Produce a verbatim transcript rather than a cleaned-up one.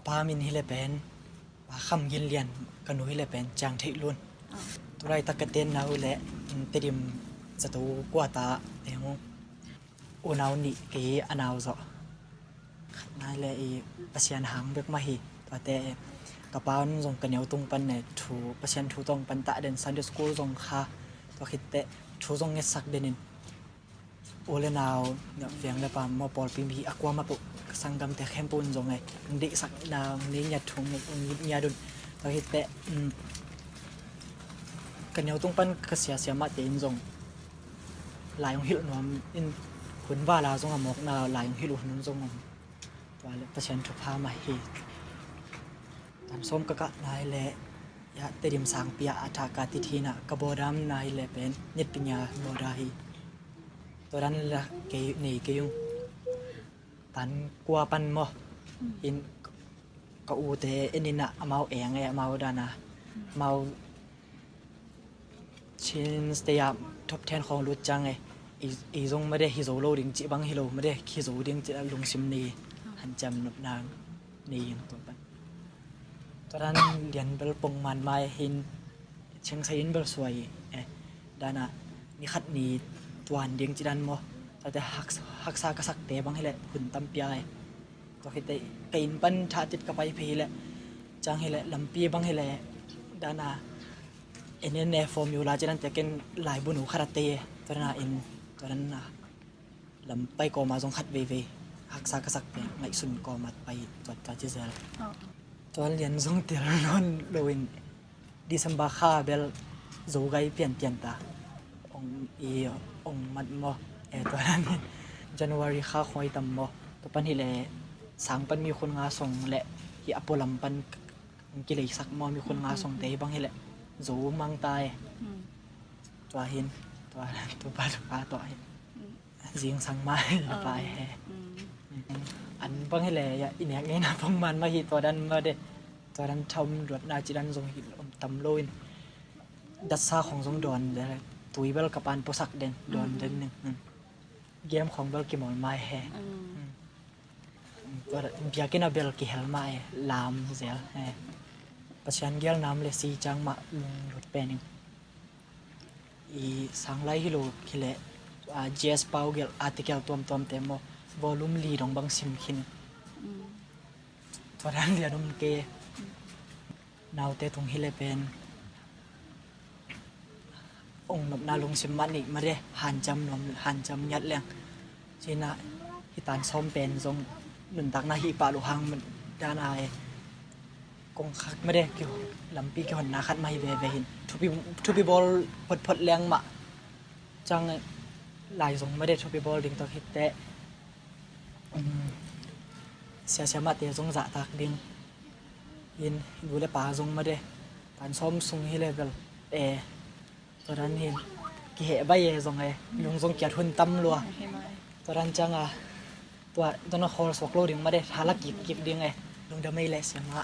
Pa min hi le pen Pa Kham Gin Lian, ka nu hi le pen Ciang Theih Lun. Tulaitak ka tenna uh le Tedim zato kuata teng uh unau nih kei a nau zawh. Khatna le i Pasian hang bek mah hi. Tuate ka pa un zong ka neu tung pan ne thu, Pasian thu tawng pan tah den, Sunday school zong kha. Tua khitteh thu zong ngetsak denin u le nau, veng le pam maw, pawlpi mi a kuamah peuh, ka sanggamte khempeuh in zong e, ang deihsakna ang nei ngiat thu ang ngiat un. Tua khitteh ka neu tung pan ka siasia mahte in zong lai hong hilh nuam in, hun vala zong a mawkna lai hong hilh uh hun zong om. Tua le Pasian thupha mah hi. Tan sawm ka kah nai le Tedim sangpi ah a thah ka tithin ah ka bawdam nai le pen Netpinya bawda hi. Tua dan la kei nei kei ung. Tan kua pan maw in ka ute en in ah amau eng e, amau dana amau Chin State ah top ten khawng lut ciang e, i zong made hi zo lo ding cih bang hi lo, made hi zo ding cih lungsim nei, hanciam nopna nei ing tua pan. Tua dan Lian bel pongman mai hin Chiang Sai in bel suai e, dana ni khat ni tuan ding cih dan maw. Tate haksa ka sakte bang hileh hun tampi a e. Tua khitteh ka inn pan thah tit ka pai phei hileh, ciang hileh lampi bang hileh dana N N A formula cih dan te ken laibun uh khat a tei e. Tua dana in tua dana lam pai kawma zong khat veivei haksa ka sakte ngaihsun kawma pai tuat ka ci zel. Tua Lian zong tel nawn loin December kha bel zo gai pianpian ta. Ong i ong mat maw, e tua dan January kha khawi tam maw. Tua pan hileh sang pan mi khun nga song le hi a pualam pan kileisak maw, mi khun nga song te hi bang hileh zo mang ta e. Tua hin tua tua pa tua hin zingsang mah hi a pai he. An bang hileh i nek ngeina pongman mah hi, tua dan mah de. Tua dan thaum duatna cih dan zong hi om tam loin datsa khong zong dawn de, tui bel ka pan puasak den dawn den ning. Game khong bel kimawl mai he. Biakinn a bel kihel mah e, lam zel e. Pasian gel nam le si ciang mah lunglut pen ing. I sanglai hi lo hileh G S pau gelh article tuamtuam te maw, volume li dong bang sim khin. Tua dan lian um kei. Naute tung hileh pen ong nopna lungsim mah nih made, hanciam nuam hanciam ngiat leng. Cina hi tan sawm pen zong nuntakna hi pah lo hang dana e. Kong khat made lampi kihonna khat mah hi veve hin thupi bawl photphot leng mah. Ciang lai zong made thupi bawl ding tua khitteh siasia mahte zong zahtak ding in, nu le pa zong made tan sawm sung hi level e. Tua dan hin kiheh bai e zong e, lung zong kiat hun tam lua. Tua dan cianga tua dona khawl suak lo ding made, thala kikkik ding e. Lungdam ei le siama.